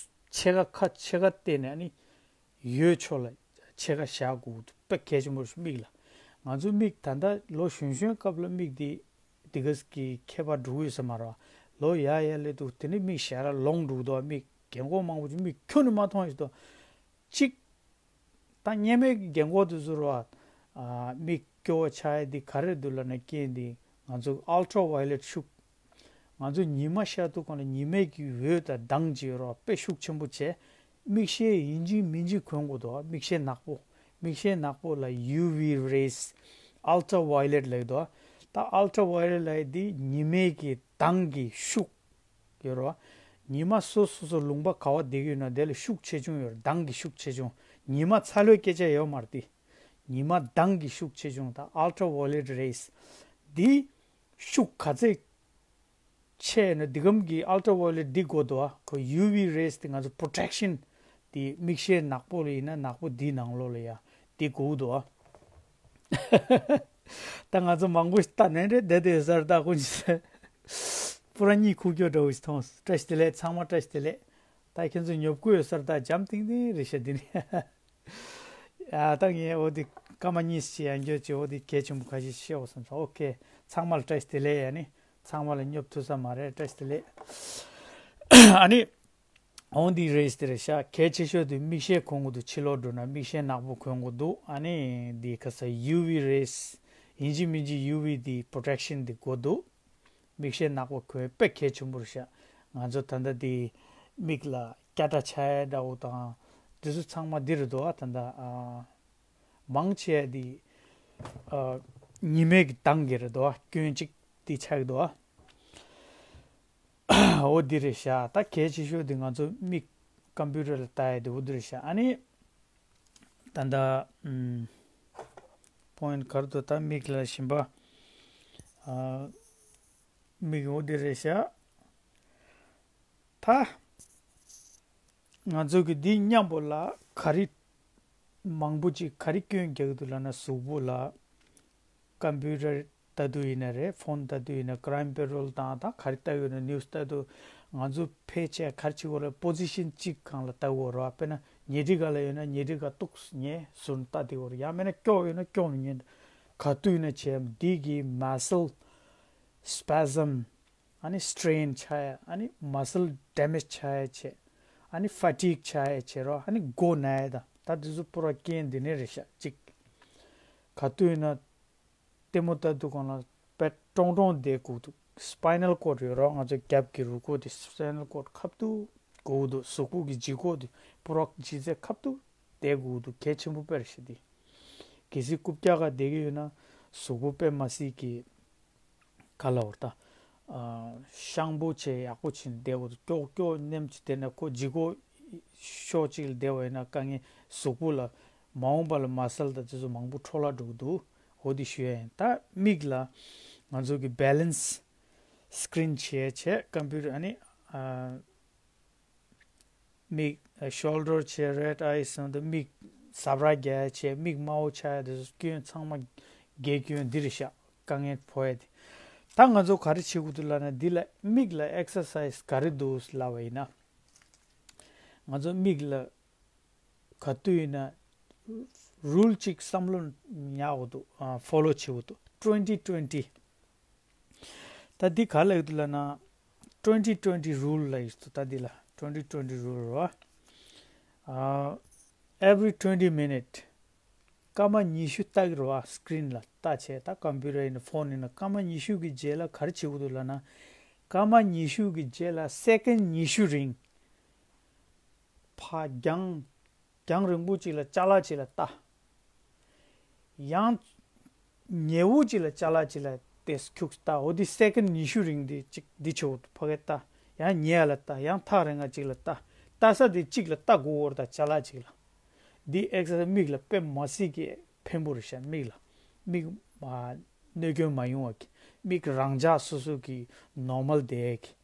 ཕྱེད་ཀ་ཁ་ཕྱེད་ཀ་བལྟས་ནས་ཨ་ནི་འོད་ཕྱོགས་ལ་ཕྱེད་ཀ་བཞག་དགོས་འདུག་དཔེ་གལ་ཆེན་པོ་རེད་ཤག་མིག་ལ། ང་ཚོའི་མིག་ད་ལྟ་ལོ་གཞོན་གཞོན་སྐབས་ལ་མིག་འདི་འདི་ག་གི་ཁྱད་པར་འགྲོ་གི་ཡོད་ས་མ་རེད་བ། ལོ་ཡར་ཡར་སླེབས་དུས་དེ་ནི་མིག་ཞར་ལོང་འགྲོ་གི་འདུག་མིག་རྒན་གོག་མང་པོ་ཅིག་མིག་ཁྱོན་ནས་མ་མཐོང་ཞིག་འདུག་གཅིག་ད་སྔོན་མའི་རྒན་གོག་དེ་ཚོ་ར་བ། ཨ། མིག་སྐྱོ་བོ་ཆགས་ཡ་འདི་ག་རེ་འདུག་ལབ་ན། རྐྱེན་འདི་ང་ཚོ་ཨལ་ཊྲ་ཝའི་ལེཊ་ཤུགས། ང་ཚོ་ཉི་མ་ཤར་དུས་སྒང་ལ་ཉི་མའི་གི་འོད་དང་མདངས་ཀྱི་ར་བ་དཔེ་ཤུགས་ཆེན་པོ་བྱས། མིག་ཤེལ་ཡིན་གཅིག་མིན་གཅིག་གོན་དགོས་འདུག་མིག་ཤེལ་ནག་པོ། མིག་ཤེལ་ནག་པོ་ལ་ཡུ་ཝི་རེས། ཨལ་ཊྲ་ཝའི་ལེཊ་ལབ་ཀྱི་འདུག་ད་ཨལ་ཊྲ་ཝའི་ལེཊ་ལབ་ཡ་འདི་ཉི་མའི་གི་མདངས་ཀྱི་ཤུགས་ཡོད་རེད་བ། ཉི་མ་སོ་སོ་སོ་ལུང་པ་ག་བ་བསྡད་ཀྱི་ཡོད་ན་དེ་ལ་ཤུགས་ཆེ་ཆུང་ཡོད་རེད། མདངས་ཀྱི་ཤུགས་ཆེ་ཆུང་། ཉི་མ་ཚ་ལོའི་སྐད་ཆ་ཡོད་མ་རེད་དེ། ཉི་མ་མདངས་ཀྱི་ཤུགས་ཆེ་ཆུང་དང་ཨལ་ཊྲ་ཝའི་ལེཊ་རེས་འདི་ཤུགས་ག་ཚད་ཆེ་ཡོད་ན། འདི་གམ་གྱི་ཨལ་ཊྲ་ཝའི་ལེཊ་འདི་དགོས་འདུག་ཨ། ཁོ་ཡུ་ཝི་རེས་དེ་ང་ཚོ་པོ་རོ་ཊེག་ཤན་དེ་མིག་ཤེལ་ནག་པོ་ལ་ཡིན་ན་ནག་པོ་འདི་ནང་ལོགས་ལ་ཡ་འདི་དགོས་འདུག་ཨ། ད་ང་ཚོ་མང་པོ་ཞིག་ལྟ་ནས་རེད་བསྡད་དེ་ཡོད་ས་རེད། ད་ཀུན་གྱིས་པུ་ར་གཉིད་ཁུག་ཀྱོག་འདྲ་བོ་ཞིག་མཐོང་སོང་། བཀྲ་ཤིས་བདེ་ལེགས། ཚང་མ་བཀྲ་ཤིས་བདེ་ལེགས། ད་ཁྱེད་ཚོ་ཉོབ་ཀྱི་ཡོད་ས་རེད། ད་འཇམ་ཐིང་ཐིང་རེད་ཤག་འདི་ནི། ཡ་ད་ངས་འོ་དེ་སྐར་མ་གཉིས་ཤིག་ཡང་འགྱོད་ཅིག་འོ་དེ་གལ་ཆེན་པོ་ཁ་ཤས་བཤད་འོ་བསམ་སོང་། ཨོ་ཁེ། ཚང་མ་ལ་བཀྲ་ཤིས་བདེ་ལེགས། ཡ་ནི་ཚང་མ་ལ་ཉོབ་ཐུབ་ས་མ་རེད། བཀྲ་ཤིས་བདེ་ལེགས། ཨ་ནི་འོ་འདི་རེས་དེ་རེད་ཤག་གལ་ཆེ་ཤོས་དེ་མིག་ཤེལ་གོན་དགོས་འདུག་ཕྱི་ལོགས་འགྲོ་ན་མིག་ཤེལ་ནག་པོ་གོན་དགོས་འདུག་ཨ་ནི་འདི་ཁ་ས་ཡུ་ཝི་རེས་ཡིན་གཅིག་མིན་གཅིག་ཡུ་ཝི་འདི་པོ་རོ་ཊེག་ཤན་འདི་དགོས་འདུག་མིག་ཤེལ་ནག་པོ་གོན་དཔེ་གལ་ཆེན་པོ་རེད་ཤག་ང་ཚོ་ད་ལྟ་འདི་མིག་ལ་སྐྱ་ཀྲ་ཆགས་ཡ་འདྲ་བོ་དང་འདི་ཚོ་ཚང་མ་འདི་རེད་འདུག་ད་ལྟ་ཨ། མང་ཆེ་བ་འདི་ཨ། ཉི་མའི་གི་མདངས་ཀྱི་རེད་འདུག་སྐྱོན་གཅིག་འདི་ཆགས་ཀྱི་འདུག་འོ་འདི་རེད་ཤག་ད་གལ་ཆེ་ཤོས་འདི་ང་ཚོ་མིག་ཀམ་པུ་ཊར་ལ་ལྟ་ཡ་འདི་འོ་འདི་རེད་ཤག་ཨ་ནི་ད་ལྟ་ཨམ། པོ་ཡིན་ཊི་ག་རེ་འདུག་ད་མིག་ལ་བཞིན་པ། ཨ། མིག་འོ་འདི་རེད་ཤག་ད་ང་ཚོ་གི་འདི་མཉམ་པོ་ལ་ག་རེ་མང་པོ་ཅིག་ག་རེ་སྐྱོན་རྒྱག་གི་འདུག་ལབ་ན། གཟུགས་པོ་ལ་ཀམ་པུ་ཊར་ལྟ་དུས་ཡིན་ན་རེད། ཕོན་ལྟ་དུས་ཡིན་ན། ཀ་རའིམ་པེ་རོལ་དང་ད་ག་རེ་ལྟ་ཡོད་ན་ནིའུ་སི་ལྟ་དུས། ང་ཚོ་ཕལ་ཆེར་ག་རེ་བྱེད་དགོས་རེད། པོ་ཟི་ཤན་གཅིག་སྒང་ལ་ལྟ་དགོས་རེད་བ། དཔེར་ན་ཉལ་ཁྲི་སྒང་ལ་ཡོད་ན་ཉལ་ཁྲི་སྒང་ཏོག་ཙམ་ཉལ་ཟུར་ལྟ་བསྡད་དགོས་རེད། ཡང་མིན་ན་སྐྱོག་ཡོད་ན་སྐྱོག་ནས་ཉལ། ག་དུས་ཡིན་ན་བྱས་འདི་གི་མ་སལ་སི་པེ་ཛམ། ཨ་ནི་སི་ཊེན་ཆགས་ཡ། ཨ་ནི་མ་སལ་ཌེ་མེཇ་ཆགས་ཡ་བྱས། ཨ་ནི་ཕ་ཊིག་ཆགས་ཡ་བྱས་རོ། ཨ་ནི་མགོ་ན་ཡ་དང་ད་དེ་ཚོ་པུ་ར་རྐྱེན་འདི་ནས་རེད་ཤག་གཅིག་ག་དུས་ཡིན་ན་ལྟད་མོ་ལྟ་དུས་སྒང་ལ་དཔེ་ཀྲོང་ཀྲོང་བསྡད་དགོས་འདུག་སི་པའི་ནལ་ཀོཌ་ཡོད་རོ། ང་ཚོ་རྒྱབ་ཀྱི་རུས་ཁོག་དེ་སི་པའི་ནལ་ཀོཌ་ཁ་ཐུག་དགོས་འདུག་གཟུགས་པོ་གི་ལྗིད་ཁོག་དེ་པུ་ར་ལྗིད་ཚད་ཁ་ཐུག་བསྡད་དགོས་འདུག་གལ་ཆེན་པོ་དཔེ་རེད་ཤག་འདི། གལ་སྲིད་རྐུབ་བཀྱག་སྒང་བསྡད་ཀྱི་ཡོད་ན་གཟུགས་པོ་དཔེ་མ་སྲིད་ཀྱི་ག་ལབ་དགོས་རེད་ད། ཨ། ཤངས་པོ་བྱས་ཡག་པོ་བྱས་ནས་བསྡད་དགོས་འདུག་སྐྱོག་སྐྱོག་ནེམ་བྱས་བསྡད་ན་ཁོ་ལྗིད་ཁོག་ཕྱོགས་གཅིག་ལ་བསྡད་པ་ཡིན་ན་དཀའ་ངལ། གཟུགས་པོ་ལ་མ་འོངས་པ་ལ་མ་སལ་དང་དེ་ཚོ་མང་པོ་འཕྲོ་བརླག་འགྲོ་གི་འདུག་འོ་དེ་ཞུ་ཡ་ཡིན། ད་མིག་ལ་ང་ཚོ་གི་བེ་ལེན་སི་སི་ཀི་རིན་བྱས་བྱས་ཀམ་པུ་ཊར། ཨ་ནི་ཨ། མིག་ཤོལ་ཌར་བྱས། རེཌ་ཨའི་ཟེར་དུས་མིག་ཟ་འཕྲུག་རྒྱག་ཡ་བྱས། མིག་དམར་པོ་ཆགས་ཡ་དེ་ཚོ་སྐྱོན་ཚང་མ་འགལ་སྐྱོན་འདི་རེད་ཤག་དཀའ་ངལ་ཕོག་ཡ་དེ། ད་ང་ཚོ་ག་རེ་བྱེད་དགོས་འདུག་ལབ་ན། འདི་ལ་མིག་ལ་ཨེག་སར་སའི་ཛི་ག་རེ་འདུག་ལབ་པ་ཡིན་ན། ང་ཚོ་མིག་ལ་ག་དུས་ཡིན་ན་རུལ་གཅིག་བསམ་བློ་ཉར་དགོས་འདུག་ཨ། ཕོ་ལོ་བྱེད་དགོས་འདུག་ཊུ་ཝེན་ཊི་ཊུ་ཝེན་ཊི། ད་འདི་ག་ལབ་ཀྱི་འདུག་ལབ་ན། ཊུ་ཝེན་ཊི་ཊུ་ཝེན་ཊི་རུལ་ལབ་ཀྱི་འདུག་ད་འདི་ལ་ཊུ་ཝེན་ཊི་ཊུ་ཝེན་ཊི་རུལ་རེད་བ། ཨ། every twenty minute སྐར་མ་ཉི་ཤུ་ལྟ་གི་རེད་བ། སི་ཀི་རིན་ལ་ལྟ་བྱས། ད་ཀམ་པུ་ཊར་ཡིན་ན་ཕོན་ཡིན་ན་སྐར་མ་ཉི་ཤུ་གི་རྗེས་ལ་ག་རེ་བྱེད་དགོས་འདུག་ལབ་ན། སྐར་མ་ཉི་ཤུ་གི་རྗེས་ལ་སེ་ཀེན་ཌི་ཉི་ཤུ་རིང་ཕར་རྒྱང་རྒྱང་རིང་པོ་ཅིག་ལ་ཅ་ལག་ཅིག་ལ་ལྟ། ཡང་ཉེ་བོ་ཅིག་ལ་ཅ་ལག་ཅིག་ལ་དེ་ཁྱུག་ལྟ། འོ་དེ་སེ་ཀེན་ཌི་ཉི་ཤུ་རིང་དེ་གཅིག་འདི་ཆོག་ཕ་གི་ལྟ། ཡང་ཉེ་ཡ་ལ་ལྟ། ཡང་ཐག་རིང་ང་ཅིག་ལ་ལྟ། ལྟ་ས་དེ་གཅིག་ལ་ལྟ་དགོས་བོར་ད་ཅ་ལག་ཅིག་ལ། འདི་ཨེག་སར་སའི་ཛི་མིག་ལ་དཔེ་མ་སྲིད་ཀྱི་ཕན་པོ་རེད་ཤག་མིག་ལ། མིག་ཨ་གནོད་སྐྱོན་མ་ཡོང་བ་གི། མིག་རང་འཇགས་སོ་སོ་གི་ནོར་མལ་བསྡད་ཀྱི།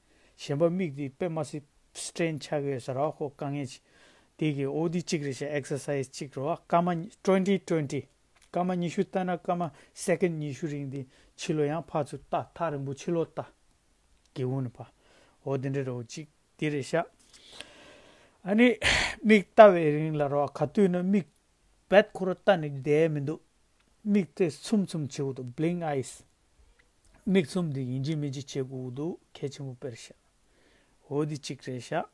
གཞན་པ་མིག་དེ་དཔེ་མ་སྲིད་སི་ཊེན་ཆགས་ཀྱི་ཡོད་ས་ར་ཁོ་དཀའ་ངལ་ཅིག་དེ་གི་འོ་དེ་གཅིག་རེད་ཤག་ཨེག་སར་སའི་ཛི་གཅིག་རེད་བ། སྐར་མ་ཊུ་ཝེན་ཊི་ཊུ་ཝེན་ཊི། སྐར་མ་ཉི་ཤུ་ལྟ་ན་སྐར་མ་སེ་ཀེན་ཌི་ཉི་ཤུ་རིང་དེ་ཕྱི་ལོགས་ཡང་ཕར་ཚུར་ལྟ། ཐག་རིང་པོ་ཕྱི་ལོགས་ལྟ། སྒེའུ་ཁུང་ནས་ཕར། འོ་དེ་འདྲ་རེད་བ། གཅིག་དེ་རེད་ཤག་ཨ་ནི་མིག་ལྟ་བའི་རིང་ལ་ར་ག་དུས་ན་མིག་རྦད་ཁོ་རང་ལྟ་ནས་བསྡད་མི་འདུག་མིག་དེ་ཚུམ་ཚུམ་བྱེད་དགོས་འདུག blink eyes། མིག་ཚུམ་དེ་ཡིན་གཅིག་མིན་གཅིག་བྱེད་དགོས་འདུག་གལ་ཆེན་པོ་དཔེ་རེད་ཤག་འོ་དེ་གཅིག་རེད་ཤག་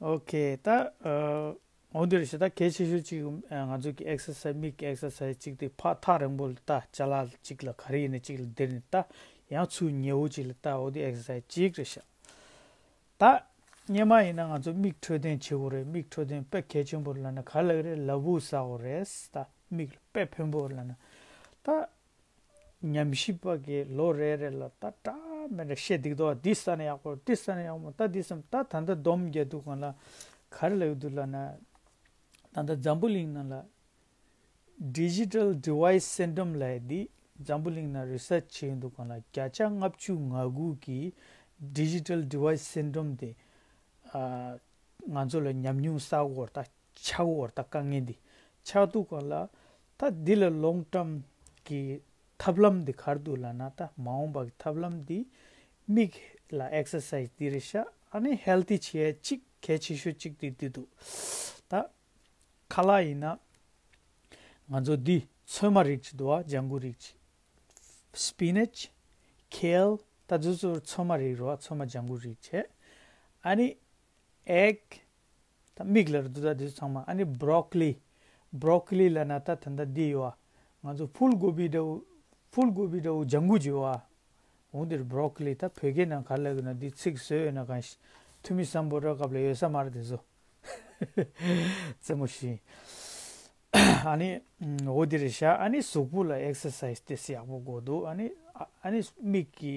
ཨོ་ཁེ། ད་ཨ་འོ་དེ་རེད་ཤག་ད་གལ་ཆེ་ཤོས་གཅིག་ཨ་ང་ཚོ་གི་ཨེག་སར་སའི་ཛི། མིག་གི་ཨེག་སར་སའི་ཛི་གཅིག་དེ་ཕར་ཐག་རིང་པོ་ལ་ལྟ། ཅ་ལག་གཅིག་ལ་ག་རེ་ཡིན་ན་གཅིག་ལ་དེར་ནས་ལྟ། ཡང་ཚུར་ཉེ་བོ་གཅིག་ལ་ལྟ། འོ་དེ་ཨེག་སར་སའི་ཛི་གཅིག་རེད་ཤག་ད་སྔོན་མ་ཡིན་ན་ང་ཚོ་མིག་འཕྲོད་བསྟེན་བྱེད་དགོས་རེད། མིག་འཕྲོད་བསྟེན་དཔེ་གལ་ཆེན་པོ་རེད་ལབ་ན་ག་ལབ་ཀྱི་རེད། ལ་ཕུག་ཟ་དགོས་རེད། ད་མིག་ལ་དཔེ་ཕན་པོ་རེད་ལབ་ན། ད་ཉམས་ཞིབ་པ་གིས་ལོ་རེ་རེ་ལ་ད་འདྲ་མི་འདྲ་བཤད་བསྡད་ཀྱི་འདུག་འདི་ཟ་ན་ཡག་པོ། འདི་ཟ་ན་ཡག་མོ། ད་འདི་ཟ་ན། ད་ད་ལྟ་སྡོམ་རྒྱག་དུས་སྒང་ལ་ག་རེ་ལབ་ཀྱི་འདུག་ལབ་ན། ད་ལྟ་འཛམ་བུ་གླིང་ནང་ལ་Digital Device Syndrome ལབ་ཡ་འདི་འཛམ་བུ་གླིང་ནང་རི་སར་ཆི་བྱས་ཡོང་དུས་སྒང་ལ་བརྒྱ་ཆ་ལྔ་བཅུ་ང་དགུ་གིས་Digital Device Syndrome དེ་ཨ་ང་ཚོ་ལ་ཉམས་མྱོང་བསགས་ཀྱི་ཡོད་རེད། ད་ཆགས་ཀྱི་ཡོད་རེད། ད་དཀའ་ངལ་འདི་ཆགས་དུས་སྒང་ལ་ད་འདི་ལ་long term གི་ཐབས་ལམ་འདི་ག་རེ་འདུག་ལབ་ན། ད་མ་འོངས་པ་གི་ཐབས་ལམ་འདི་མིག་ལ་ཨེག་སར་སའི་ཛི་འདི་རེད་ཤག་ཨ་ནི་ཧེལ་ཐི་བྱེད་ཡ་གཅིག་གལ་ཆེ་ཤོས་གཅིག་དེ་འདི་འདུག་ད་ཁ་ལག་ཡིན་ན་ང་ཚོ་འདི་ཚོད་མ་རིགས་ཅིག་འདུག་བ། ལྗང་གུ་རིགས་ཅིག spinach, kale ད་འདི་ཚོ་ཚོད་མ་རིགས་རེད་བ། ཚོད་མ་ལྗང་གུ་རིགས་བྱས། ཨ་ནི་ཨེག་ད་མིག་ལ་རེད་འདུག་ད་འདི་ཚོ་ཚང་མ། ཨ་ནི་བྷོ་རོ་ཀོ་ལི། བྷོ་རོ་ཀོ་ལི་ལབ་ན་ད་ད་ལྟ་འདི་ཡོད་བ། ང་ཚོ་ཕུལ་གོ་བི་འདྲ་བོ། ཕུལ་གོ་བི་འདྲ་བོ་ལྗང་གུ་ཅིག་ཡོད་བ། འོ་འདིར་བྷོ་རོ་ཀོ་ལི། ད་བོད་སྐད་ནང་ག་རེ་ལབ་ཀྱི་ན། འདི་ཚིག་བཟོས་ཡོད་ན་གང་ཞིག་ཐུ་མི་སམ་བྷོ་ཊ་སྐབས་ལ་ཡོད་ས་མ་རེད་དེ་ཚོ། རྩེད་མོ་ཤི། ཨ་ནི་འོ་འདི་རེད་ཤག་ཨ་ནི་གཟུགས་པོ་ལ་ཨེག་སར་སའི་ཛི་ཏོག་ཙམ་ཡག་པོ་དགོས་འདུག་ཨ་ནི་ཨ་ཨ་ནི་མིག་གི་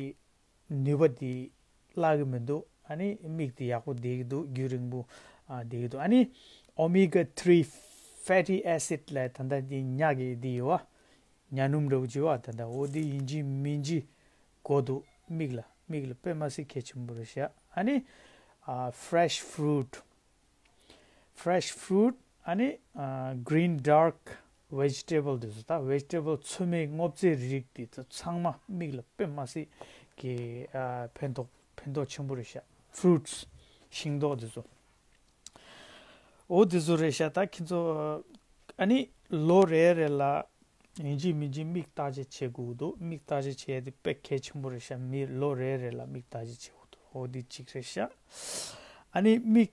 ནུས་པ་འདི་ བརླག་གི་མི་འདུག་ཨ་ནི་མིག་དེ་ཡག་པོ་བསྡད་ཀྱི་འདུག་རྒྱུན་རིང་པོ་ཨ་བསྡད་ཀྱི་འདུག་ཨ་ནི་ཨོ་མེ་ག་ཐི་རི་ཕེ་ཊི་ཨེ་སིཌ་ལབ་ད་ལྟ་འདི་ཉ་གི་འདི་ཡོད་བ། ཉ་སྣུམ་འདྲ་བོ་ཅིག་ཡོད་བ། ད་ལྟ་འོ་འདི་ཡིན་གཅིག་མིན་གཅིག་དགོས་འདུག་མིག་ལ་མིག་ལ་དཔེ་མ་སྲིད་གལ་ཆེན་པོ་རེད་ཤག་ཨ་ནི་ཨ་ཕི་རེ་ཤི་ཕུ་རུ་ཊི། ཕི་རེ་ཤི་ཕུ་རུ་ཊི། ཨ་ནི་ཨ་གི་རིན་ཌར་ཀི་ཝེ་ཇི་ཊེ་བལ་དེ་ཚོ། ད་ཝེ་ཇི་ཊེ་བལ་ཚོད་མའི་སྔོ་ཚལ་རིགས་དེ་ཚོ་ཚང་མ་མིག་ལ་དཔེ་མ་སྲིད་ཀྱི་ཨ་ཕན་ཐོགས་ཕན་ཐོགས་ཆེན་པོ་རེད་ཤག་ཕུ་རུ་ཊི་སི། ཤིང་ཏོག་དེ་ཚོ། འོ་དེ་ཚོ་རེད་ཤག་ད་ཁྱེད་ཚོ་ཨ་ནི་ལོ་རེ་རེ་ལ་ཡིན་གཅིག་མིན་གཅིག་མིག་བརྟག་དཔྱད་བྱེད་དགོས་འདུག་མིག་བརྟག་དཔྱད་བྱེད་ཡ་དེ་དཔེ་གལ་ཆེན་པོ་རེད་ཤག་མི་ལོ་རེ་རེ་ལ་མིག་བརྟག་དཔྱད་བྱེད་དགོས་འདུག་འོ་དེ་གཅིག་རེད་ཤག་ཨ་ནི་མིག་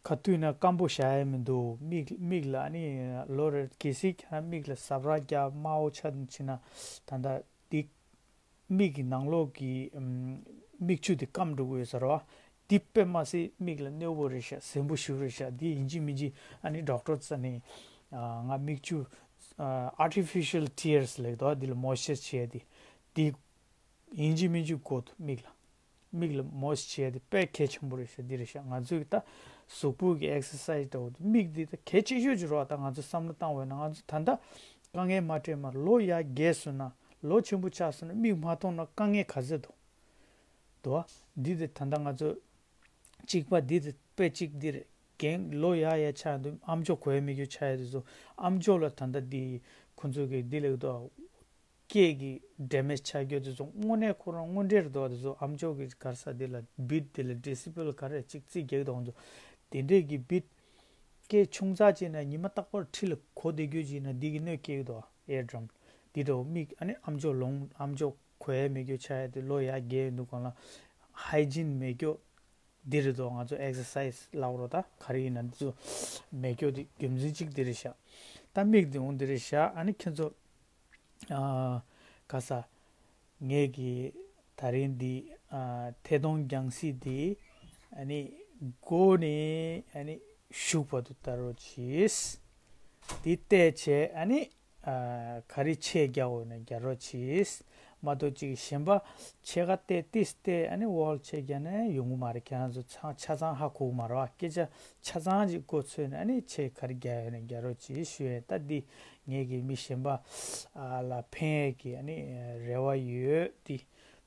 ག་དུས་ན་སྐམ་པོ་བཞག་ཡ་མི་འདུག་མིག་མིག་ལ་ཨ་ནི་ལོ་རེ་གལ་སྲིད་ཁྱེད་རང་མིག་ལ་ཟ་འཕྲུག་རྒྱག་དམར་པོ་ཆགས་ཕྱིན་ན་ད་ལྟ་འདི་མིག་གི་ནང་ལོགས་ཀྱི་ཨམ་མིག་ཆུ་དེ་སྐམ་འགྲོ་གི་ཡོད་ས་རེད་བ། འདི་དཔེ་མ་སྲིད་མིག་ལ་གནོད་པོ་རེད་ཤག་ཟིན་པོ་ཞེ་པོ་རེད་ཤག་འདི་ཡིན་གཅིག་མིན་གཅིག་ཨ་ནི་ཌོག་ཊར་རྩ་ནས་ཨ་ང་མིག་ཆུ་ཨ་artificial tears ལབ་ཀྱི་འདུག་འདི་ལ་མོ་ཨིས་ཅར་བྱེད་ཡ་དེ། འདི་ཡིན་གཅིག་མིན་གཅིག་དགོས་འདུག་མིག་ལ། མིག་ལ་མོ་ཨིས་ཅར་བྱེད་ཡ་དེ་དཔེ་གལ་ཆེན་པོ་རེད་ཤག་འདི་རེད་ཤག་ང་ཚོའི་ད་གཟུགས་པོ་གི་ཨེག་སར་སའི་ཛི་འདྲ་བོ་དེ་མིག་འདི་ད་གལ་ཆེ་ཤོས་ཅིག་རེད་བ། ད་ང་ཚོ་བསམ་བློ་བཏང་བས་ན་ང་ཚོ་ད་ལྟ་དཀའ་ངལ་མ་འཕྲད་མ་ལོ་ཡར་རྒས་སོང་ན་ལོ་ཆེན་པོ་ཆགས་སོང་ན་མིག་མ་མཐོང་ན་དཀའ་ངལ་ག་ཚོད་འདུག་འདུག་བ། འདི་དེ་ད་ལྟ་ང་ཚོ་གཅིག་པ་འདི་དེ་དཔེ་གཅིག་འདི་རེད། རྒན་ལོ་ཡར་ཡར་ཆགས་འདུག་ཨམ་ཅོག་གོ་ཡ་མེད་རྒྱུ་ཆགས་ཡ་དེ་ཚོ་ཨམ་ཅོག་ལ་ད་ལྟ་འདི་ཁོ་ཚོ་གི་འདི་ལབ་ཀྱི་འདུག་སྐད་ཀྱི་ཌེ་མེཇ་ཆགས་རྒྱུ་དེ་ཚོ་དངོས་གནས་ཁོ་རང་དངོས་འབྲེལ་རེད་འདུག་དེ་ཚོ་ཨམ་ཅོག་གི་ག་རེ་ཟེར་དེ་ལ་བིཊ་དེ་ལ་ཌེ་སི་བེལ་ག་རེ་གཅིག་རྩིས་རྒྱག་གི་འདུག་དེ་འདྲས་ཀྱི་བིཊ་སྐད་ཆུང་ཙག་ཅིག་ན་ཉི་མ་རྟག་པར་འཁྲིས་ལ་གོ་བསྡད་རྒྱུ་ཅིག་ན་འདི་གི་གནོད་སྐྱེལ་གི་འདུག་ཨེར་ཌྲམ་འདི་འདྲ་བོ་མིག་ཨ་ནི་ཨམ་ཅོག་ལོང་ཨམ་ཅོག་གོ་ཡ་མེད་རྒྱུ་ཆགས་ཡ་དེ་ལོ་ཡར་རྒས་ཡོང་དུས་སྒང་ལ་ཧའི་ཇིན་མེད་རྒྱུ། འདི་རེད་དོ། ང་ཚོ་ཨེག་སར་སའི་ཛི་ལབ་རོ་ད་ག་རེ་ཡིན་ན་འདི་ཚོ་མེད་རྒྱུ་དེ་རྒྱུ་མཚན་གཅིག་འདི་རེད་ཤག་ད་མིག་འདི་འོང་འདི་རེད་ཤག་ཨ་ནི་ཁྱེད་ཚོ་ཨ་ག་ས་ངས་ཀྱི་ད་རིང་འདི་ཨ་ཐད་གཏོང་རྒྱང་སྲིང་འདི་ཨ་ནི་འགོ་ནས་ཨ་ནི་གཞུག་བར་དུ་ལྟ་རོགས་གྱིས། འདི་བལྟས་བྱས་ཨ་ནི། ཨ་ག་རེ་ཆས་རྒྱག་འོས་ན་རྒྱག་རོགས་གྱིས། མ་གཏོགས་ཅིག་གཞན་པ་ཕྱེད་ཀ་བལྟས་ཏིས་བལྟས་ཨ་ནི་ཝོལ་ཆས་རྒྱག་ན་ཡོང་གི་མ་རེད། ཁྱེད་རང་ཚོ་ཚང་ཆ་ཚང་ཧ་གོ་གི་མ་རེད་བ། སྐད་ཆ་ཆ་ཚང་ཅིག་གོ་ཚོད་ན་ཨ་ནི་ཆས་ག་རེ་རྒྱག་འོས་ན་རྒྱག་རོགས་གྱིས་ཞུ་ཡས། ད་འདི་ངས་ཀྱི་མི་གཞན་པ་ཨ་ལ་ཕན་ཡས་ཀྱི་ཨ་ནི་རེ་བ་ཡོད། འདི་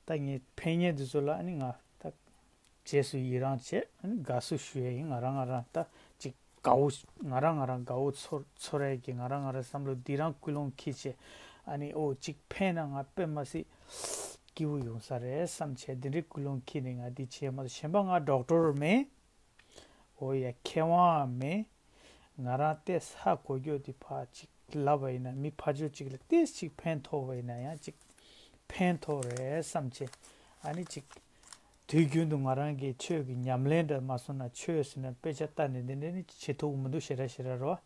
ད་ངས་ཕན་ཡས་འདི་ཚོ་ལ་ཨ་ནི་ང་ད། རྗེས་སུ་ཡི་རང་བྱེད། ཨ་ནི་དགའ་བསུ་ཞུ་ཡ་ཡིན། ང་རང་ང་རང་ད་ཅིག་དགའ་བོ་ང་རང་ང་རང་དགའ་བོ་ཚོར་ཚོར་ཡ་གི་ང་རང་ང་རང་བསམ་བློ་འདི་རང་ཀུན་སློང་འཁྱེར་བྱས། ཨ་ནི་ཨོ་ཅིག་ཕན་ན་ང་དཔེ་མ་སྲིད་སྐྱིད་པོ་ཡོང་ས་རེད་བསམ་བྱས་འདི་འདྲའི་ཀུན་སློང་འཁྱེར་ནས་ང་འདི་བྱས་མ་གཏོགས་གཞན་པ་ང་ཌོག་ཊར་མིན། ཨོ་ཡ་མཁས་དབང་མིན། ང་རང་ཏོག་ཙམ་ཧ་གོ་རྒྱུ་དེ་ཕར་ཅིག་ལབ་པ་ཡིན་ན་མི་ཕར་ཕྱོགས་གཅིག་ལ་ཏོག་ཙམ་ཅིག་ཕན་ཐོགས་པ་ཡིན་ན་ཡང་ཅིག་ཕན་ཐོགས་རེད་བསམ་བྱས། ཨ་ནི་ཅིག་དུས་རྒྱུན་དུ་ང་རང་གིས་ཆོས་ཀྱི་ཉམས་ལེན་འདྲ་མ་སོང་ན་ཆོས་ཟེར་ན་དཔེ་ཆ་ལྟ་ནས་འདི་འདྲ་ནི་བྱེད་ཐུབ་མི་འདུག་ཞེ་དྲག་ཞེ་དྲག་རོ།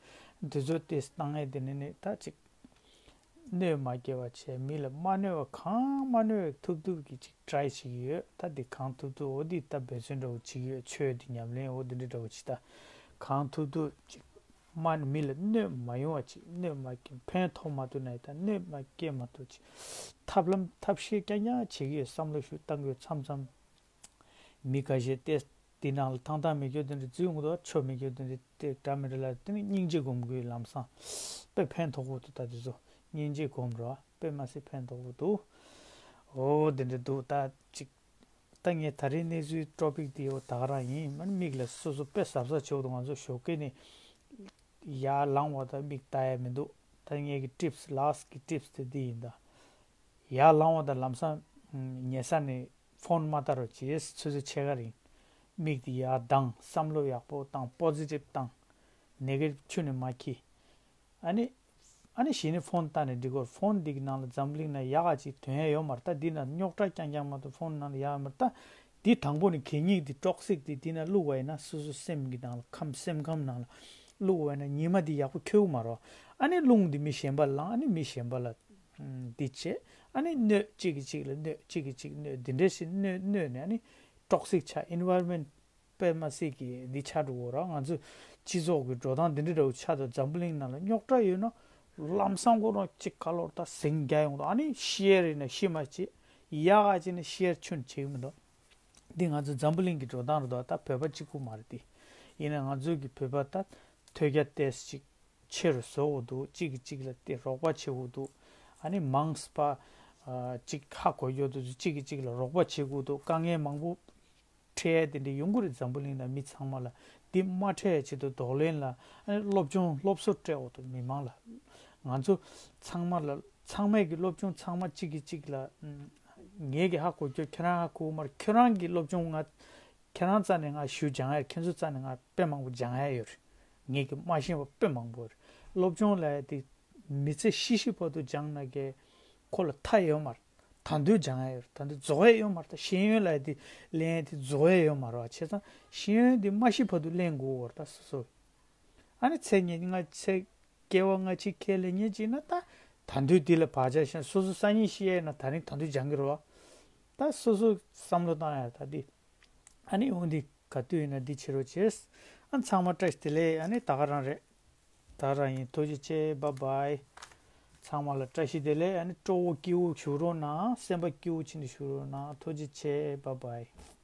འདི་ཚོ་ཏོག་ཙམ་བཏང་ཡས་འདི་ནི་ནི་ད་ཅིག་གནོད་མ་སྐྱེལ་བ་བྱས་མི་ལ་མ་གནོད་པ་གང་མ་གནོད་པའི་ཐུབ་ཐུབ་ཀྱི་ཅིག་ཊ་རའི་བྱེད་ཀྱི་ཡོད། ད་འདི་གང་ཐུབ་ཐུབ་འོ་འདི་ད་འབད་བརྩོན་འདྲ་བོ་བྱེད་ཀྱི་ཡོད། ཆོས་འདི་ཉམས་ལེན་འོ་འདི་འདྲ་འདྲ་བོ་ཅིག་ད་གང་ཐུབ་ཐུབ་ཅིག་མ་མི་ལ་གནོད་མ་ཡོང་བ་ཅིག་གནོད་མ་སྐྱེལ་ཕན་ཐོགས་མ་ཐུབ་ན་ཡི་ད་གནོད་མ་སྐྱེལ་མ་ཐུབ་ཅིག་ཐབས་ལམ་ཐབས་ཤེས་རྐྱང་རྐྱང་བྱེད་ཀྱི་ཡོད། བསམ་བློ་ཞིག་བཏང་གི་ཡོད་མཚམས་མཚམས། མི་ཁ་ཤས་ཏེ་དེ་ནང་ལ་ཐང་ཐང་མི་སྐྱོ་དེ་འདྲ་འཛུལ་འོང་དོ་ཆོ་མི་སྐྱོ་དེ་འདྲ་ཏེ་འདྲ་མི་འདྲ་ལ་དེ་ནི་སྙིང་རྗེ་སྒོམ་དགོས་ལམ་སང་དཔེ་ཕན་ཐོགས་པོ་འདུག་ད་དེ་ཚོ་སྙིང་རྗེ་སྒོམ་རོགས་དཔེ་མ་སྲིད་ཕན་ཐོགས་པོ་འདུག་འོ་དེ་འདྲ་འདུག་ད་ཅིག་ད་ངས་ད་རེས་གནས་ཚུལ་ཊོ་པིག་དེ་འོ་ད་ག་རང་ཡིན་མ་མིག་ལ་སོ་སོ་དཔེ་གཟབ་གཟབ་བྱེད་འོ་དོ་ང་ཚོ་ཞོགས་ཀས་ནས་ཡར་ལངས་བ་ད་མིག་ལྟ་ཡ་མི་འདུག་ད་ངས་ཀྱི་ཊིབ་སི་ལཱ་སི་ཊི་ཀྱི་ཊིབ་སི་དེ་འདི་ཡིན་ད། ཡར་ལངས་བ་དང་ལམ་སང་ཉལ་ས་ནས་ཕོན་མ་བལྟ་རོགས་བྱེད། ཆུ་ཚོད་ཕྱེད་ཀ་རིང་མིག་དེ་ཡར་གདངས། བསམ་བློ་ཡག་པོ་བཏང་། པོ་ཟི་ཊིབ་བཏང་། ནེ་གེ་ཊིབ་ཁྱོན་ནས་མ་འཁྱེར། ཨ་ནི་ཨ་ནི་གཞི་ནས་ཕོན་བལྟ་ནས་འགྲིག་གོ། ཕོན་འདི་གི་ནང་ལ་འཛམ་གླིང་ན་ཡག་ག་ཅིག་དོན་ཡ་ཡོད་མ་རེད། ད་འདི་ན་རྙོག་དྲ་རྐྱང་རྐྱང་མ་གཏོགས་ཕོན་ནང་ལ་ཡག་ཡོད་མ་རེད། ད་འདི་དང་པོ་ནས་གད་སྙིགས་འདི་ཊོག་སིག་འདི་འདི་ན་བླུགས་པ་ཡིན་ན་སོ་སོ་སེམས་ཀྱི་ནང་ལ་ཁམས་སེམས་ཁམས་ནང་ལ་བླུགས་པ་ཡིན་ན་ཉི་མ་འདི་ཡག་པོ་འཁྱོལ་གི་མ་རེད། ཨ་ནི་རླུང་འདི་མི་གཞན་པ་ལ་ལངས། ཨ་ནི་མི་གཞན་པ་ལ། འདི་བྱས། ཨ་ནི་གནོད། གཅིག་གིས་གཅིག་ལ་གནོད། གཅིག་གིས་གཅིག་གནོད། འདི་འདྲ་ཞིག་གནོད་གནོད་ནས་ཨ་ནི་ཊོག་སིག་ཆགས། ཨེན་ཝའི་རོན་མེན་ཊི་དཔེ་མ་སྲིད་ཀྱི་འདི་ཆགས་འགྲོ་གི་རེད། ང་ཚོ་སྤྱི་ཚོགས་ཀྱི་འགྲོ་སྟངས་འདི་འདྲ་འདྲ་བོ་ཆགས་འདུག་འཛམ་བུ་གླིང་ནང་ལ་རྙོག་དྲ་ཡོད་ན་ལམ་སང་ཁོ་རང་གཅིག་ག་ལོར་ད་ཟིང་རྒྱག་ཡོང་འདུག་ཨ་ནི་ཤེར་ཡིན་ན་ཤི་མ་བྱེད། ཡག་ག་བྱས་ན་ཤེར་ཁྱོན་བྱེད་ཀྱི་མི་འདུག་འདི་ང་ཚོ་འཛམ་བུ་གླིང་གི་འགྲོ་སྟངས་རེད་དོ། ད་བོད་པ་གཅིག་པུ་མ་རེད་དེ། ཡིན་ན་ང་ཚོ་གི་བོད་པ་ད་ཐོས་རྒྱ་ཏོག་ཙམ་ཅིག་ཆེ་རུ་བཟོ་དགོས་འདུག་གཅིག་གིས་གཅིག་ལ་དེ་རོགས་པ་བྱེད་དགོས་འདུག་ཨ་ནི་མང་ཆེ་བ་ཨ་གཅིག་ཧ་གོ་ཡོད་འདུག་གཅིག་གིས་གཅིག་ལ་རོགས་པ་བྱེད་དགོས་འདུག་དཀའ་ངལ་མང་པོ་འཕྲད་ཡ་དེ་འདྲ་ཡོང་གི་རེད། འཛམ་བུ་གླིང་ནང་མི་ཚང་མ་ལ་འདི་མ་འཕྲད་ཡ་ཆེད་དུ་གདོང་ལེན་ལ་ཨ་ནི་སློབ་སྦྱོང་སློབ་གསོ་སྤྲད་དགོས་འདུག་མི་མང་ལ། ང་ཚོ་ཚང་མ་ལ་ཚང་མས་ཀྱི་སློབ་སྦྱོང་ཚང་མ་གཅིག་གིས་གཅིག་ལ་ཨམ་ངས་ཀྱི་ཧ་གོ་རྒྱུ་ཁྱེད་རང་ཧ་གོ་མ་རེད། ཁྱོད་རང་གི་སློབ་སྦྱོང་ང་ཁྱེད་རང་རྩ་ནས་ང་ཞུ་སྦྱང་ཡ། ཁྱེད་ཚོ་རྩ་ནས་ང་དཔེ་མང་པོ་སྦྱང་ཡ་ཡོད་རེད། ངས་ཀྱི་མ་ཤེས་པ་དཔེ་མང་པོ་རེད། སློབ་སྦྱོང་ལ་ཡ་དེ་མི་ཚེ་ཤི་ཤི་བར་དུ་སྦྱང་ན་ཀྱི་ཁོ་ལ་མཐའ་ཡོད་མ་རེད། ད་དུང་སྦྱང་ཡ་ཡོད་རེད། ད་དུང་རྫོགས་ཡ་ཡོད་མ་རེད། ད་ཤེས་ཡོན་ལ་ཡ་དེ་ལེན་ཡ་དེ་རྫོགས་ཡ་ཡོད་མ་རེད་བ། བྱས་ཙང་ཤེས་ཡོན་དེ་མ་ཤི་བར་དུ་ལེན་དགོས་བར་ད་སོ་སོ། ཨ་ནི་ཚེ་ཉེ་ང་ཚེ་སྐྱེ་བ་སྔ་ཕྱི་ཁས་ལེན་ཉེ་ཅིག་ན་ད་ད་དུང་འདི་ལ་བག་ཆགས་ཤིང་སོ་སོ་སང་ཉིན་ཤི་ཡས་ན་ད་རིང་ད་དུང་སྦྱང་གི་རེད་བ། ད་སོ་སོ་བསམ་བློ་བཏང་ཡ་ད་འདི། ཨ་ནི་འོ་འདི་ག་དུས་ཡིན་ན་འདི་བྱེད་རོགས་བྱེད། ཨ་ཚང་མ་བཀྲ་ཤིས་བདེ་ལེགས། ཨ་ནི་ད་ག་རང་རེད། ད་ག་རང་ཡིན། ཐུགས་རྗེ་ཆེ། བཱའི་བཱའི། ཚང་མ་ལ་བཀྲ་ཤིས་བདེ་ལེགས། ཨ་ནི་སྤྲོ་བོ་སྐྱིད་པོ་བཞུགས་རོགས་གནང་། སེམས་པ་སྐྱིད་པོ་བྱས་ནས་བཞུགས་རོགས་གནང་། ཐུགས་རྗེ་ཆེ། བཱའི་བཱའི།